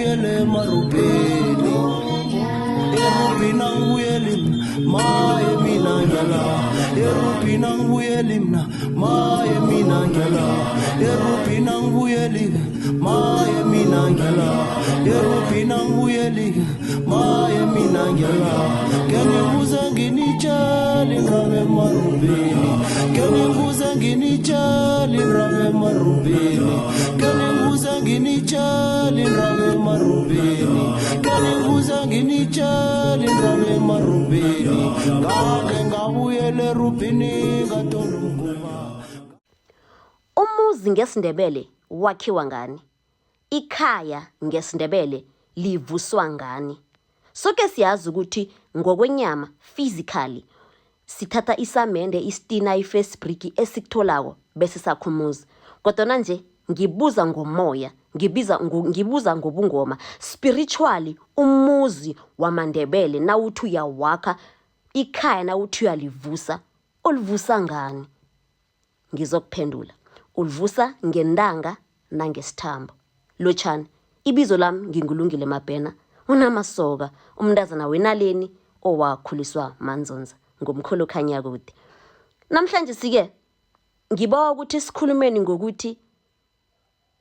ngibuyele emarubheni. Erubhini angibuyeli mna, maye mina ngiyala. Erubhini angibuyeli mna, maye mina ngiyala. Erubhini angibuyeli, maye mina ngiyala. Erubhini angibuyeli, maye mina ngiyala. Ke ngibuze nginitshele indaba emarubhini. Ke ngibuze nginitshele indaba emarubhini. Ke ngibuze nginitshele indaba emarubhini. Ke ngibuze nginitshele indaba emarubhini. Ngake ngabuyela erubhini ngathola umguba. Umuzi ngesiNdebele wakhiwa ngani? Ikhaya ngesiNdebele livuswa ngani? Soke siyazi ukuthi ngokwenyama, physically, sithatha isamende, isitina, i-face brick esikutholako bese sakha umuzi. Kodwana nje ngibuza ngomoya, ngibiza ngibuza ngobungoma. Spiritually, umuzi wamaNdebele nawuthi uyawakha, ikhaya nawuthi uyalivusa, ulivusa ngani? Ngizokuphendula. Ulivusa ngentanga nangesithambo. Lotjhani. Ibizo lami nginguLungile Mabhena, uNamasoka, umntazana wenaleni owakhuliswa maNzunza ngumkhulu Khanyakude. Namhlanje sike ngibawa ukuthi sikhulumeni ngokuthi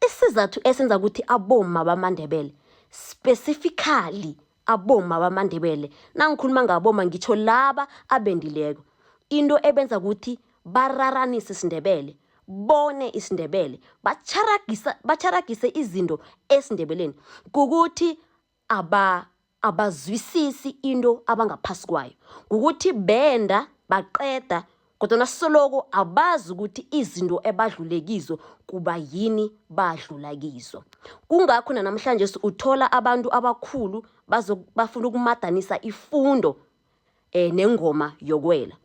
isizathu esenza ukuthi abomma bamaNdebele, specifically abomma bamaNdebele, nangikhuluma ngabomma ngitjho laba abendileko, into ebenza ukuthi bararanise isiNdebele, bone isiNdebele, batjharagisa batjharagise izinto esiNdebeleni kukuthi aba abazwisisi into abangaphasi kwayo, kukuthi benda baqeda kodwana soloko abazi ukuthi izinto ebadlule kizo kuba yini badlula kizo. Kungakho nanamhlanje uthola abantu abakhulu bafuna ukumadanisa ifundo nengoma yokwela.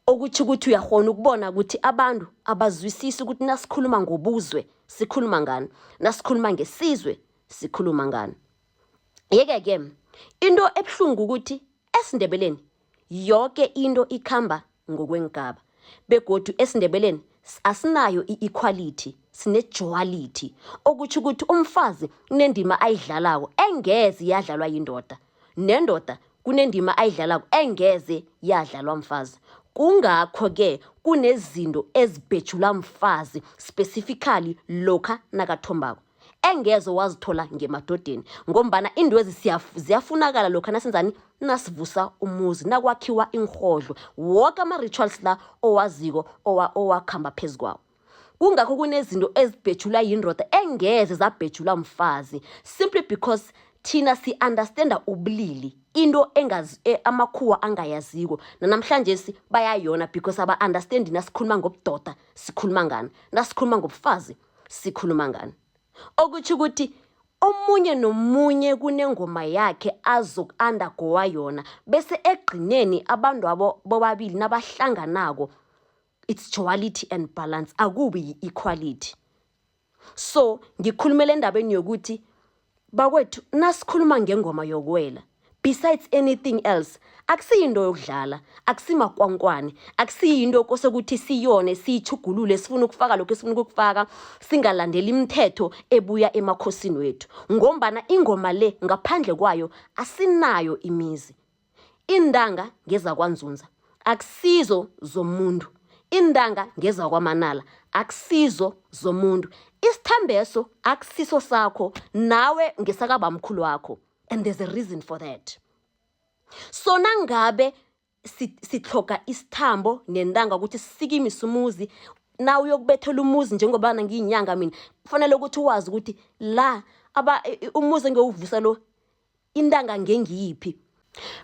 Okutjho ukuthi uyakghona ukubona ukuthi abantu abazwisisi ukuthi nasikhuluma ngobuzwe sikhuluma ngani, nasikhuluma ngesizwe sikhuluma ngani. Yeke-ke into ebuhlungu ukuthi esiNdebeleni yoke into ikhamba ngokweengaba, begodu esiNdebeleni asinayo i-equality, sine-duality, okutjho ukuthi umfazi kunendima ayidlalako engeze yadlalwa yindoda, nendoda kunendima ayidlalako engeze yadlalwa mfazi. Kungakho-ke kunezinto ezibhejulwa mfazi specifically lokha nakathombako engeze wazithola ngemadodeni, ngombana iintwezi ziyafunakala lokha nasenzani, nasivusa umuzi, nakwakhiwa iinrhodlo, woke ama-rituals la owaziko owakhamba phezu kwawo. Kungakho kunezinto ezibhejulwa yindoda engeze zabhejulwa mfazi, simply because thina si-understanda ubulili, into engazi amakhuwa angayaziko nanamhlanje bayayona, because aba-understandi nasikhuluma ngobudoda sikhuluma ngani, nasikhuluma ngobufazi sikhuluma ngani. Okutjho ukuthi omunye nomunye kunengoma yakhe azoku-undergoa yona, bese ekugcineni abantu abo bobabili nabahlanganako it's duality and balance, akubi yi-equality. So ngikhulumela endabeni yokuthi bakwethu nasikhuluma ngengoma yokwela, besides anything else, akusiyinto yokudlala, akusimakwankwane, akusiyinto kosekuthi siyone siyitjhugulule, sifuna ukufaka lokhu esifuna ukukufaka, singalandeli imithetho ebuya emakhosini wethu, ngombana ingoma le ngaphandle kwayo asinayo imizi. Iintanga ngezakwaNzunza, akusizo zomuntu. Iintanga ngezakwaManala, akusizo zomuntu. Isithambeso akusiso sakho, nawe ngesakabamkhulu wakho, and there's a reason for that. So nangabe sitlhoga isithambo nentanga ukuthi sisikimise umuzi, na uyokubethela umuzi njengoba ngiyinyanga mina, kufanele ukuthi wazi ukuthi la aba umuzi engiyowuvusa lo intanga ngengiyiphi,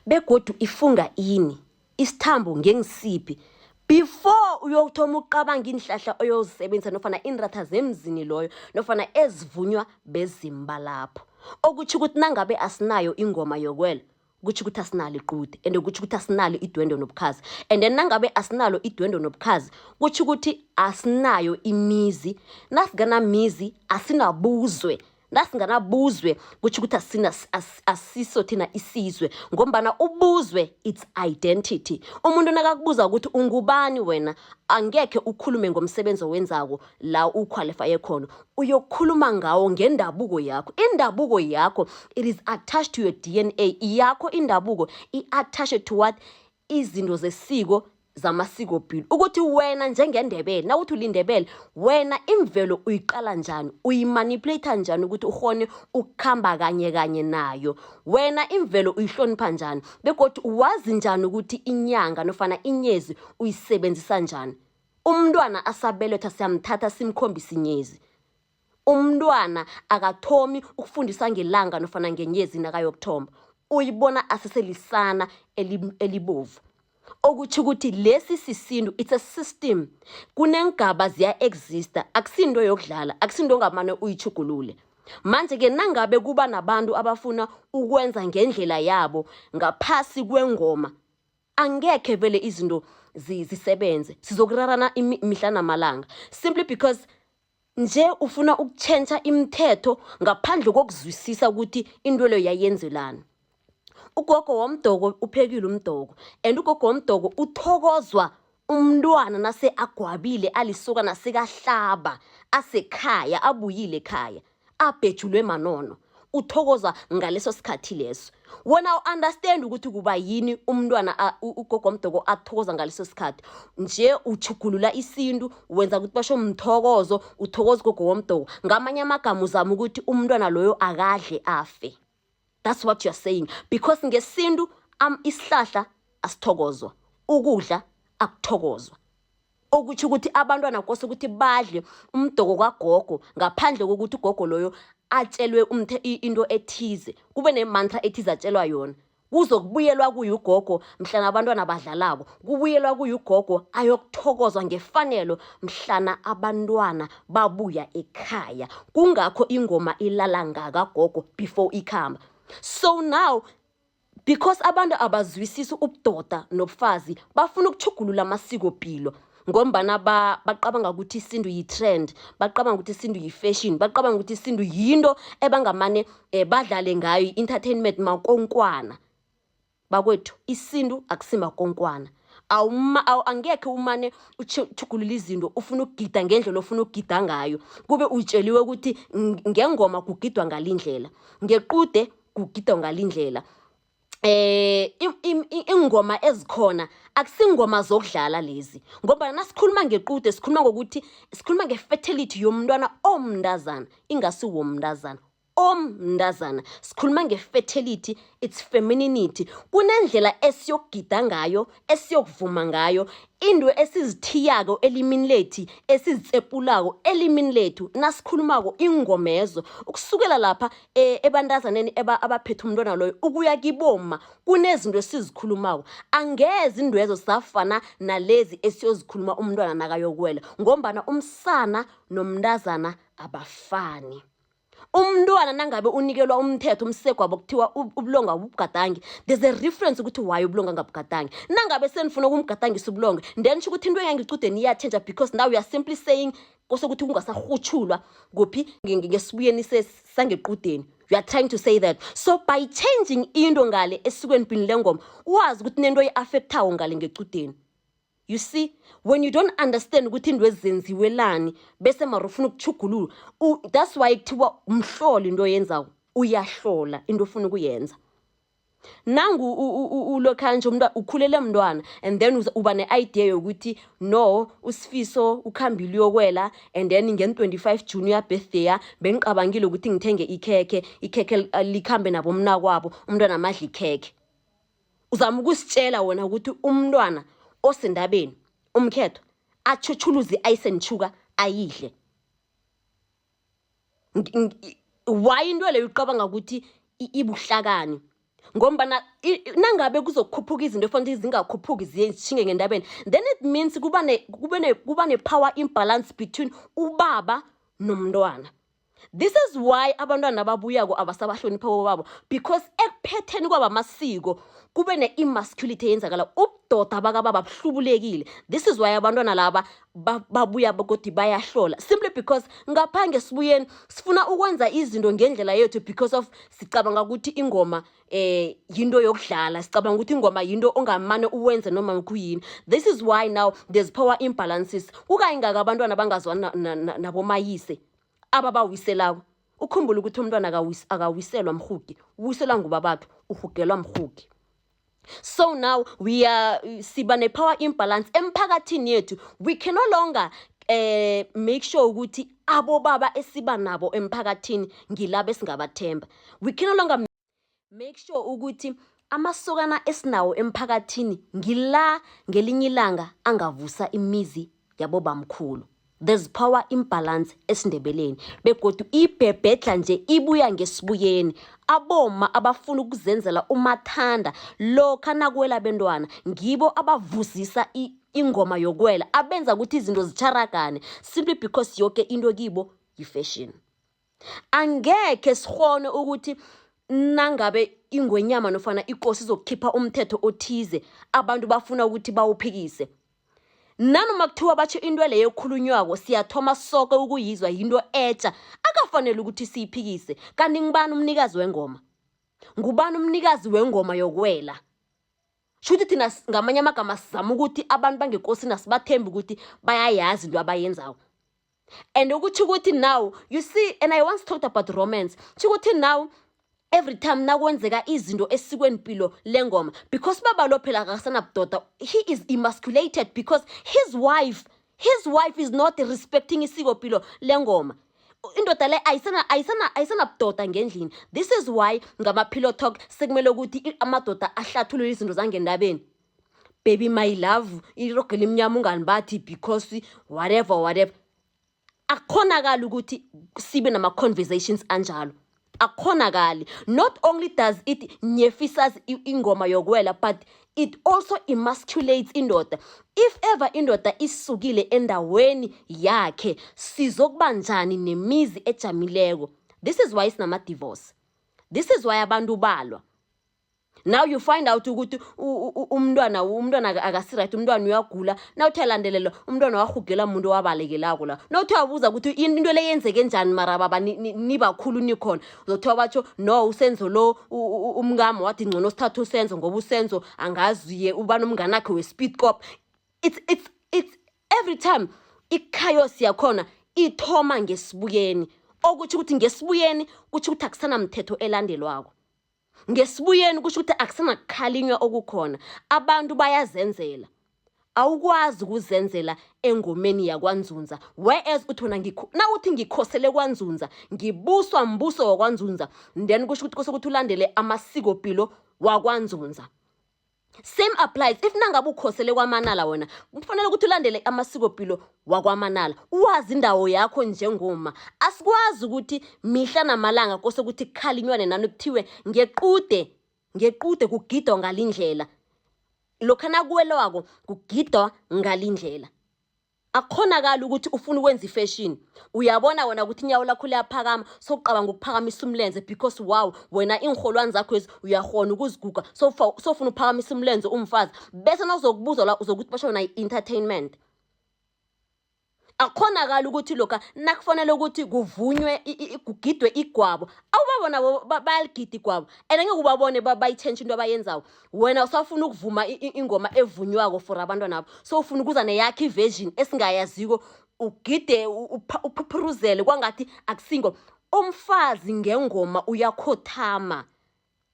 begodu ifunga ini, isithambo ngengisiphi, before uyokuthoma uqabanga iinhlahla oyozisebenzisa nofana iinratha zemzini loyo nofana ezivunywa bezimu balapho. Okutjho ukuthi nangabe asinayo ingoma yokwela, kutjho ukuthi asinalo iqude, and kutjho ukuthi asinalo idwendwe nobukhazi, and then nangabe asinalo idwendwe nobukhazi, kutjho ukuthi asinayo imizi. Nasinganamizi asinabuzwe. Nasinganabuzwe kutjho ukuthi asina asiso thina isizwe, ngombana ubuzwe it's identity. Umuntu nakakubuza ukuthi ungubani wena, angekhe ukhulume ngomsebenzi owenzako la uqualifye khona, uyokukhuluma ngawo ngendabuko yakho. Indabuko yakho, it is attached to your DNA yakho. Indabuko i-attached to what? Izinto zesiko, zamasikopilo, ukuthi wena njengeNdebele, nawuthi uliNdebele wena, imvelo uyiqala njani, uyimanipulate njani ukuthi ukhone ukukhamba kanye kanye nayo. Wena imvelo uyihlonipha njani, begodwa wazi njani ukuthi inyanga nofana inyezi uyisebenzisa njani? Umntwana asabelethwa siyamthatha simkhombisa inyezi. Umntwana akathomi ukufundisa ngelanga nofana ngenyezi nakayokuthomba, uyibona aseselisana elibovu. Okutsho ukuthi lesi sisintu, it's a system, kunengaba ziya-exista, akusinto yokudlala, akusinto ongamane uyitjhugulule. Manje-ke nangabe kuba nabantu abafuna ukwenza ngendlela yabo ngaphasi kwengoma, angekhe vele izinto zisebenze. Sizokurarana mihla namalanga simply because nje ufuna ukutshentsha imithetho ngaphandle kokuzwisisa ukuthi into leyo yayenzelani. Ugogo womdoko uphekile umdoko, and ugogo womdoko uthokozwa umntwana nase agwabile, alisuka nasekahlaba, asekhaya, abuyile ekhaya, abhejulwe manono, uthokoza ngaleso sikhathi leso. Wena u-understand ukuthi kuba yini umntwana ugogo mdoko athokoza ngaleso sikhathi. Nje uchugulula isintu, wenza ukuthi basho mthokozo, uthokoza ugogo womdoko. Ngamanye amagama uzama ukuthi umntwana loyo akadle afe. That's what you're saying, because ngesintu isihlahla asithokozwa, ukudla akuthokozwa. Okutsho ukuthi abantwana kose ukuthi badle umdoko kagogo ngaphandle kokuthi ugogo loyo atshelwe into ethize, kube nemantra ethize atshelwa yona. Kuzokubuyelwa kuye ugogo mhlana abantwana badlalako, kubuyelwa kuye ugogo ayokuthokozwa ngefanelo mhlana abantwana babuya ekhaya. Kungakho ingoma ilala ngakagogo before ikhamba. So now, because abantu abazwisisi ubudoda nobufazi, bafuna ukuchugulula amasikopilo ngombana baqabanga ukuthi isintu yi-trend, baqabanga ukuthi isintu yi-fashion, baqabanga ukuthi isintu yinto ebangamane badlale ngayo, i-entertainment, makonkwana. Bakwethu, isintu akusimakonkwana. Angekhe umane uchugulula izinto, ufuna ukugida ngendlela ofuna ukugida ngayo, kube utsheliwe ukuthi ngengoma kugidwa ngalindlela, ngequde kugidwa ngalindlela. Ingoma ezikhona akusingoma zokudlala lezi, ngoba nasikhuluma ngequde sikhuluma ngokuthi sikhuluma ngefertility yomntwana omntazana, ingasi womntazana, omntazana. Sikhuluma ngefertility, it's femininity. Kunendlela esiyokugida ngayo, esiyokuvuma ngayo, into esizithiyako elimini lethu, esizitsepulako elimini lethu nasikhulumako ingomezo, ukusukela lapha ebantazaneni abaphethe umntwana loyo ukuya kiboma, kunezinto esizikhulumako. Angeze indwezo safana nalezi esiyozikhuluma umntwana nakayokwela, ngombana umsana nomntazana abafani. Umntwana nangabe unikelwa umthetho umsegwabo kuthiwa ubulongo abubugadangi, there's a reference ukuthi why ubulongo angabugadangi. Nangabe senifuna ukumgadangisa ubulongo, then sho ukuthi into engangicudeni iyatshentsha, because now you are simply saying kose ukuthi kungasarhutshulwa kuphi ngesibuyeni sangequdeni. You are trying to say that. So by changing into ngale esikweni pini lengoma, wazi ukuthi nento i-affectawo ngale ngecudeni. You see, when you don't understand ukuthi into ezenziwelani, bese mara ufuna ukuchugulula, that's why kuthiwa umhloli into oyenzako, uyahlola into ofuna ukuyenza. Nangu ulokha nje umntwana ukhulele mntwana, and then uba ne-idea yokuthi no, uSifiso ukhambile uyokwela, and then ngen-25 June uya-birthday, bengicabangile ukuthi ngithenge ikhekhe, ikhekhe likhambe nabomnakwabo, umntwana amadla ikhekhe. Uzama ukusitshela wena ukuthi umntwana osendabeni umkhetho achuchuluze i-ice and sugar ayidle? Why into leyo ucabanga ukuthi ibuhlakani? Ngombana nangabe kuzokukhuphuka izinto efanele zingakhuphuki, ziye zishinge ngendabeni, then it means kuba ne-power imbalance between ubaba nomntwana. This is why abantwana ababuyako abasabahlonipha bobabo, because ekuphetheni kwabo amasiko Kube ne-immasculinity eyenzakala, ubudoda bakababa buhlubulekile. This is why abantwana laba babuya begodu bayahlola, simply because ngapha ngesibuyeni sifuna ukwenza izinto ngendlela yethu, because of sicabanga ukuthi ingoma yinto yokudlala, sicabanga ukuthi ingoma yinto ongamane uwenze noma kuyini. This is why now there's power imbalances. Kukayingaka abantwana bangazwani nabomayise ababawiselako. Ukhumbule ukuthi umntwana akawiselwa mhugi, uwiselwa ngubabakhe, uhugelwa mhugi. So now we are siba ne-power imbalance emphakathini yethu. We can no longer make sure ukuthi abobaba esiba nabo emphakathini ngilabo esingabathemba. We can no longer make sure ukuthi amasokana esinawo emphakathini ngila ngelinye ilanga angavusa imizi yabobamkhulu. There's power imbalance esiNdebeleni, begodu ibhebhedla nje ibuya ngesibuyeni. Aboma abafuna ukuzenzela umathanda lokha nakuwela bentwana ngibo abavuzisa ingoma yokwela, abenza ukuthi izinto zicharagane, simply because yoke into kibo yi-fashion. Angekhe sikhone ukuthi nangabe ingwenyama nofana ikosi izokukhipha umthetho othize, abantu bafuna ukuthi bawuphikise. Nanoma kuthiwa batsho into leyo ekhulunywako siyathoma soke ukuyizwa, yinto etsha, akafanele ukuthi siyiphikise. Kanti ngubani umnikazi wengoma? Ngubani umnikazi wengoma yokwela? Shuthi thina ngamanye amagama sizama ukuthi abantu bangekosini asibathembi ukuthi bayayazi into abayenzako. And ukuthi now you see, and I once talked about romance, tsho ukuthi now every time nakwenzeka izinto esikweni mpilo lengoma, because baba lo phela akasanabudoda, he is emasculated because his wife is not respecting isikopilo lengoma. Indoda le ayisana ayisenabudoda ngendlini. This is why ngama-pillow talk sekumele ukuthi amadoda ahlathulule izinto zangendabeni. Baby my love, irogo elimnyama unganibathi because whatever whatever. Akukhonakali ukuthi sibe nama-conversations anjalo, akukhonakali. Not only does it nyefisa ingoma yokwela, but it also emasculates indoda. If ever indoda isukile endaweni yakhe, sizokuba njani nemizi ejamileko? This is why sinama-divorce, this is why abantu balwa. Now you find out ukuthi umntwana akasi-right, umntwana uyagula. Nawuthi alandelela, umntwana wahugela umuntu owabalekelako la. Nawuthi uyabuza ukuthi into le yenzeke njani, mara baba nibakhulu nikhona, uzothiwa batsho no, uSenzo lo, umkami wathi ngcono sithathe uSenzo ngoba uSenzo angaziye uba nomnganakhe we-speed cop. It's every time i-chaos yakhona ithoma ngesibuyeni, okutsho ukuthi ngesibuyeni kutsho ukuthi akusanamthetho elandelwako. Ngesibuyeni kusho ukuthi akusenakukhalinywa okukhona, abantu bayazenzela. Awukwazi ukuzenzela engomeni yakwaNzunza, whereas uthi wena nawuthi ngikhosele kwaNzunza, ngibuswa mbuso wakwaNzunza, then kusho ukuthi kose ukuthi ulandele amasikopilo wakwaNzunza. Same applies if nangabe ukhosele kwaManala, wena kufanele ukuthi ulandele amasikopilo wakwaManala, uwazi indawo yakho njengoma. Asikwazi ukuthi mihla namalanga kose ukuthi kukhalinywane nani, kuthiwe ngequde kugidwa ngalindlela, lokha nakuwelwako kugidwa ngalindlela. Akukhonakali ukuthi ufuna ukwenza i-fashion, uyabona wena ukuthi inyawo lakho liyaphakama, sokucabanga ukuphakamisa umlenze because wow, wena iinrholwani zakho ezi uyakhona ukuziguga, sofuna ukuphakamisa umlenze umfazi, bese nawuzokubuza la uzokuthi basho wena i-entertainment. Akukhonakali ukuthi lokha nakufanele ukuthi kuvunywe kugidwe igwabo, awubabona bayaligida igwabo and angeke ubabone bayitshentshe into abayenzayo. Wena usafuna ukuvuma ingoma evunywako for abantwana abo, so ufuna ukuza neyakho i-version esingayaziko, ugide uphuphuruzele kwangathi akusingo. Umfazi ngengoma uyakhothama,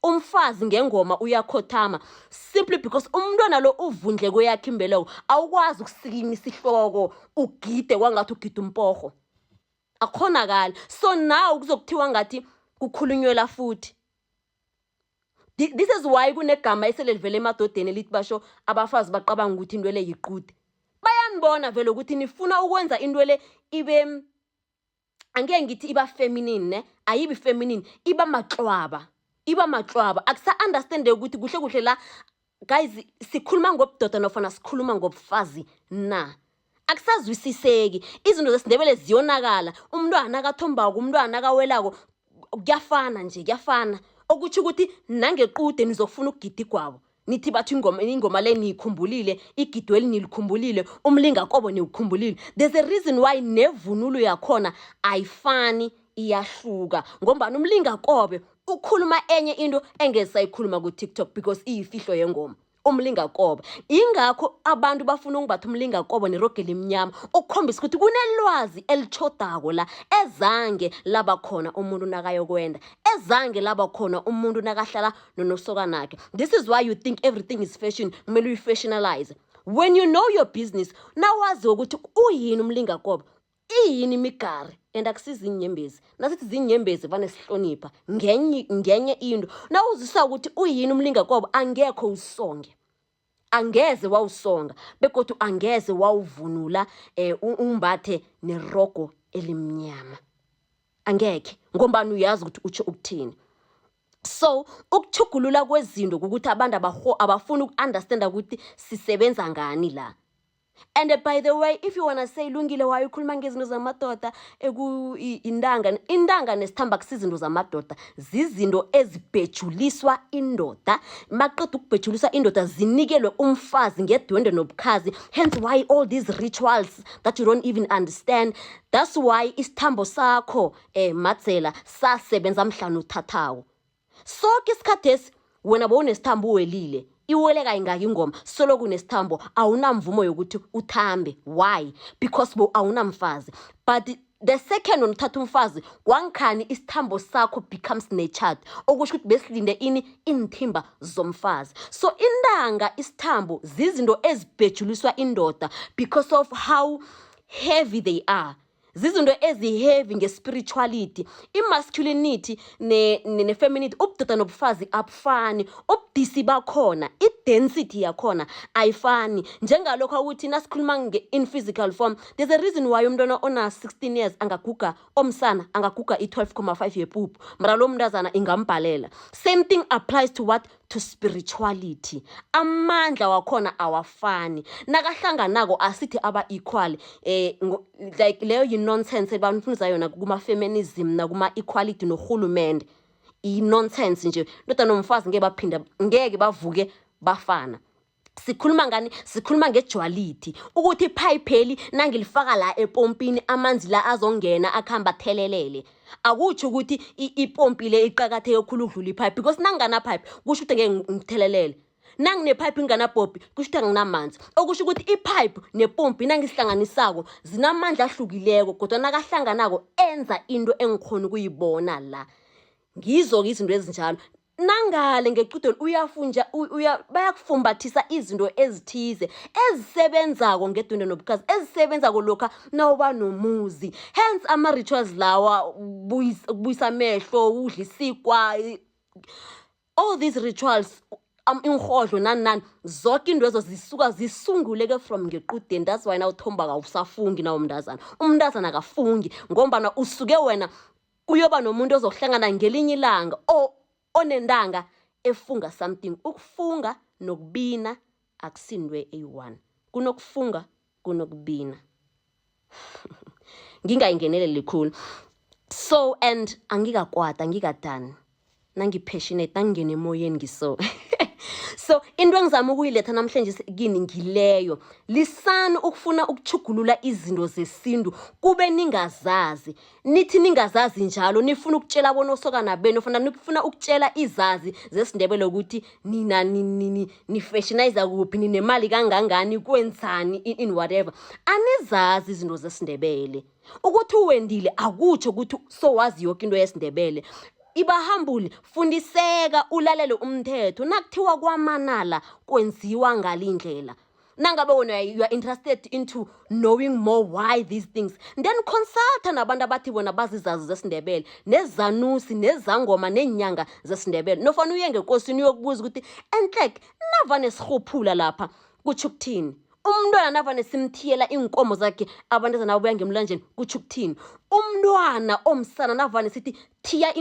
umfazi ngengoma uyakhothama, simply because umntwana lo uvundle kweyakhe imbeleko. Awukwazi ukusikimisa ihloko ugide kwangathi ugida umporho, akukhonakali. So now kuzokuthiwa ngathi kukhulunywela futhi. This is why kunegama esele livele emadodeni elithi basho abafazi baqabanga ukuthi into le yiqude. Bayanibona vele ukuthi nifuna ukwenza into le ibe, angeke ngithi iba feminine, ne ayibi feminine, iba matlwaba, iba matlwaba. Akusa-understande ukuthi kuhle kuhle la guys sikhuluma ngobudoda nofana sikhuluma ngobufazi na. Akusazwisiseki, izinto zesiNdebele ziyonakala. Umntwana akathombako, umntwana akawelako, kuyafana nje, kuyafana. Okutsho ukuthi nangequde nizokufuna ukugida igwabo. Nithi bathi ingoma le niyikhumbulile, igidweli nilikhumbulile, umlingakobo niwukhumbulile. There's a reason why nevunulo yakhona ayifani, iyahluka, ngombana umlingakobe ukhuluma enye into engeze sayikhuluma ku-TikTok because iyifihlo yengoma. Umlingakobe, ingakho abantu bafuna ukungibatha umlingakobo nerogo elimnyama, ukukhombisa ukuthi kunelwazi elitshodako la ezange laba khona umuntu nakayokwenda, ezange laba khona umuntu nakahlala nonosokanakhe. This is why you think everything is fashion, kumele uyifashionalize. When you know your business, nawazi ukuthi uyini umlingakobe, iyini imigari, and akusiza iinyembezi. Nasithi ziinyembezi vane sihlonipha ngenye into. Nawuzwisa ukuthi uyini umlingakobe, angekho usonge, angeze wawusonga, begodu angeze wawuvunula umbathe nerogo elimnyama, angekhe, ngombani uyazi ukuthi utsho ukuthini. So ukuchugulula kwezinto kukuthi abantu abafuni uku-understanda ukuthi sisebenza ngani la. And by the way, if you wanna say, "Lungile, why ukhuluma ngezinto zamadoda?" Eku intanga nesithamba kusizinto zamadoda, zizinto ezibhejuliswa indoda. Maqeda ukubhejuliswa indoda, zinikelwe umfazi ngedwende nobukhazi. Hence why all these rituals that you don't even understand. That's why isithambo sakho, madzela, sasebenza mhlanu uthathako. Soke isikhathesi wena bowunesithambo, uwelile, iwele kayingaki ingoma, solo kunesithambo, awunamvumo yokuthi uthambe. Why? Because bo awunamfazi. But the second wena uthatha umfazi, kwangikhani isithambo sakho becomes natured, okusho ukuthi besilinde ini? Iinthimba zomfazi. So intanga, isithambo zizinto ezibhejuliswa indoda because of how heavy they are. Zizinto ezi-heavy nge-spirituality. I-masculinity ne-femininity, ubudoda nobufazi abufani. Ubudisi bakhona, i-density yakhona ayifani. Njengalokho ukuthi nasikhuluma in physical form, there's a reason why umntwana ona-16 years angaguga, omsana angaguga i-12,5 yepuphu, mara lo mntazana ingambhalela. Same thing applies to what? To spirituality. Amandla wakhona awafani. Nakahlanganako asithi aba-equal. Like leyo yi-nonsense banifundisa yona kuma-feminism nakuma-equality norhulumende, i-nonsense nje. Ndoda nomfazi ngeke baphinda, ngeke bavuke bafana. Sikhuluma ngani? Sikhuluma nge-duality, ukuthi iphayiphi nangilifaka la epompini, amanzi la azongena akuhamba athelelele. Akutsho ukuthi ipompi le iqakatheke khulu ukudlula iphayiphi, because nanginganaphayiphi kusho ukuthi ngeke ngithelelele, nanginephayiphi nginganapompi kusho ukuthi anginamanzi. Okusho ukuthi iphayiphi nepompi nangisihlanganisako zinamandla ahlukileko, kodwa nakahlanganako enza into engikhona ukuyibona la. Ngizo-ke izinto ezinjalo. Nangale ngecudeni uyafunja, bayakufumbathisa izinto ezithize ezisebenzako ngedwende nobukhazi, ezisebenzako lokha nawuba nomuzi. Hence ama-rituals lawa, ukubuyisa amehlo, udla isikwa, all these rituals, inrhodlo, nani nani, zonke into ezo zisuka zisunguleke from ngequdeni. That's why nawuthombaka awusafungi nawo umntazana. Umntazana akafungi ngombana usuke wena kuyoba nomuntu ozohlangana ngelinye ilanga o onentanga efunga something. Ukufunga nokubina akusinto eyi-one. Kunokufunga, kunokubina. Ngingayingeneleli khulu. So and angikakwata, angikadani, nangi-passionate, nangingena emoyeni ngiso. So into engizama ukuyiletha namhlanje kini ngileyo: lisani ukufuna ukuchugulula izinto zesintu kube ningazazi. Nithi ningazazi njalo, nifuna ukutshela bonosokana benu, funa nifuna ukutshela izazi zesiNdebele ukuthi nina nifashionize kuphi, ninemali kangangani, kwenzani, in whatever. Anizazi izinto zesiNdebele. Ukuthi uwendile akutsho ukuthi sowazi yoke into yesiNdebele. Ibahambule, fundiseka, ulalele umthetho. Nakuthiwa kwaManala kwenziwa ngalindlela, nangabe wena you are interested into knowing more why these things, then consulta nabantu abathi bona bazizazi zesiNdebele, nezanusi, nezangoma, neenyanga zesiNdebele, nofana uye ngekosini uyokubuza ukuthi enhlek navane sirhuphula lapha kutsho ukuthini, umntwana navane simthiyela iinkomo zakhe abantazana babuya ngemlanjeni kutsho ukuthini, umntwana omsana navane sithi thiya,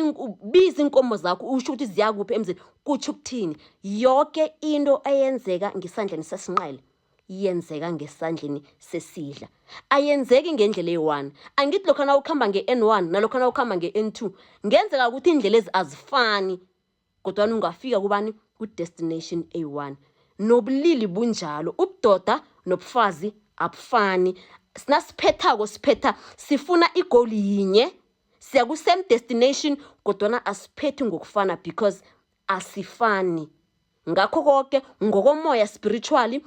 biza iinkomo zakho, usho ukuthi ziyakuphi emzini, kutsho ukuthini. Yoke into eyenzeka ngesandleni sesinqele yenzeka ngesandleni sesidla, ayenzeki ngendlela eyi-one. Angithi lokha na ukuhamba nge-N1 nalokha na ukuhamba nge-N2, ngenzeka ukuthi iindlela ezi azifani, kodwana ungafika kubani? ku-destination eyi-one. Nobulili bunjalo, ubudoda nobufazi abufani. Nasiphethako siphetha sifuna i-goal yinye, siya ku-same destination, kodwana asiphethi ngokufana because asifani. Ngakho konke ngokomoya, spiritually,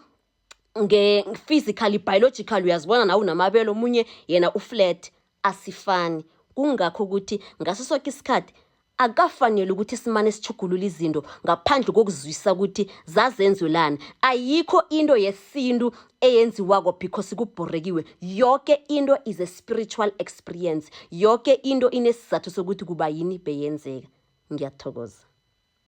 nge-physically, biological, uyazibona nawe unamabele, omunye yena u-flat. Asifani. Kungakho ukuthi ngaso soke isikhathi akukafaneli ukuthi simane sitjhugulule izinto ngaphandle kokuzwisa ukuthi zazenzelani. Ayikho into yesintu eyenziwako because kubhorekiwe. Yoke into is a spiritual experience. Yoke into inesizathu sokuthi kuba yini beyenzeka. Ngiyathokoza.